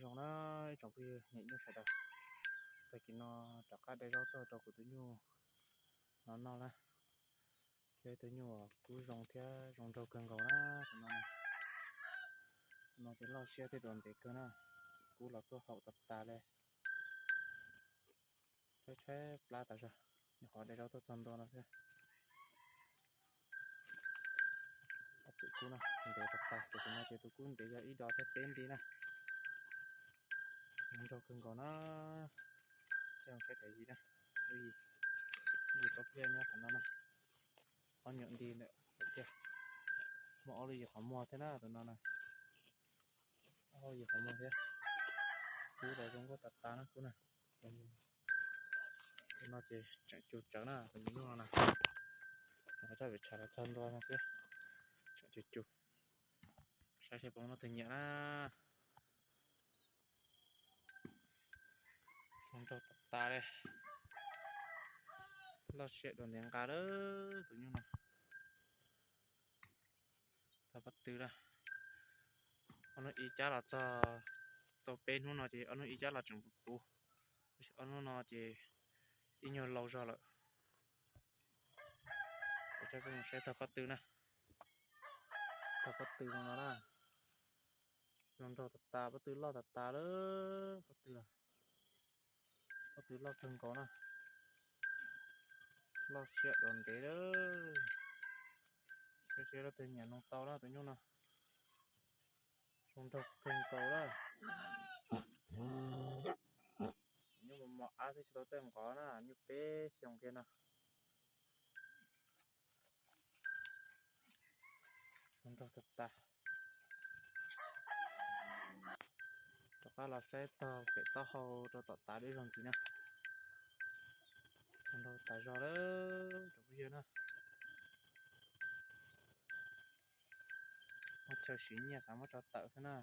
Zoo na, ib tsoom phooj ywg niam nyuj sawv daws, tag kis no rov qab de zaub tuaj rau kuv tus nyuj no noj na. Yog ib tug nyuj kub zoo thiab zoo nraug kawg nkaus na. Tus no, tus no ces loj siab thiab dua ntev kawg na, kub los tuaj haum tas tas li. Tshaib tshaib plab tas zog, nyuam qhuav de zaub tuaj txog ntua no xwb. Ob txwm kub no ntev tas tas, tus no ces tus kub ntev yog ib dos thiab peb nti na. Zoo nraug kawg nkaus na. Coj saib tas yim na, lub yim, lub yim tau pliaj nyob qhov no na. Ob nyuam nti ntawm tiag, muaj ob lub yim qhov muag thiab na tus no na. Ob lub yim qhov muag thiab. Kub los zoo nkauj tas tas na kub na. Tus no ces tseem cug tsawv na, tus nyuj no na. Qhov coj vim tshav los txog ntua no xwb, tseem cug cug. Saib seb puas muaj leej twg nyiam na. Zoo nraug tas tas li. Loj siab dua ntev nqa lawm tus nyuj no. Tau pob tw na. Ob hnub ib cab los txog tau peb hnub no ces ob hnub ib cab los tseem puv puv, tab sis ob hnub no ces ib nyuag laus zog lawm. Coj peb mus saib tog pob tw na. Tog pob tw no na, zoo nraug tas tas, pob tw loj tas tas lawm, pob tw, pob tw loj kawg nkaus na. Loj siab dua ntev lawm. Saib seb leej twg nyiam no tau na tus nyuj no. Zoo nraug kawg nkaus lawm. Nyuj mos mos ab thiab tsis tau txawj nqov na, nyuj peb xyoos kiag no. Zoo nraug tas tas. Rov qab los saib tog pem taub hau rau tom tav deb zog ntxiv na. Zoo nraug tas zog lawm tsoom phooj ywg na. Muab chaw siv nyiaj xav muab tso tawm xwb na.